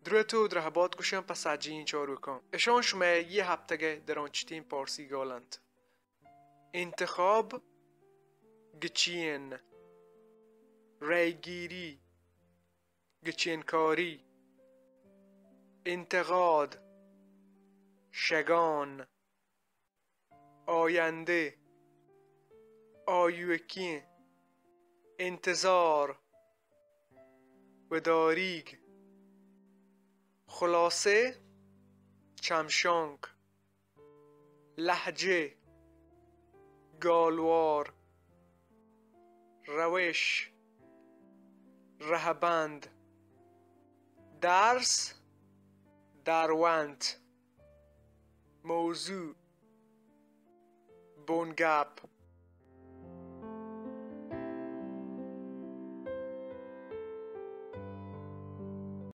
درود و درہبات گوشاں پہ سجہیں چاروکاں۔ اشاں شمئے یہ ہپتگئے درانچتیں پارسی گال انت۔ انتخاب، گچین، رأیگیری، گچینکاری، انتقاد، شگان، آینده، آیوکیں، انتظار، وداریگ، خلاصه، چمشانک، لهجه، گالوار، روش، رهبند، درس، درونت، موضوع، بنگپ،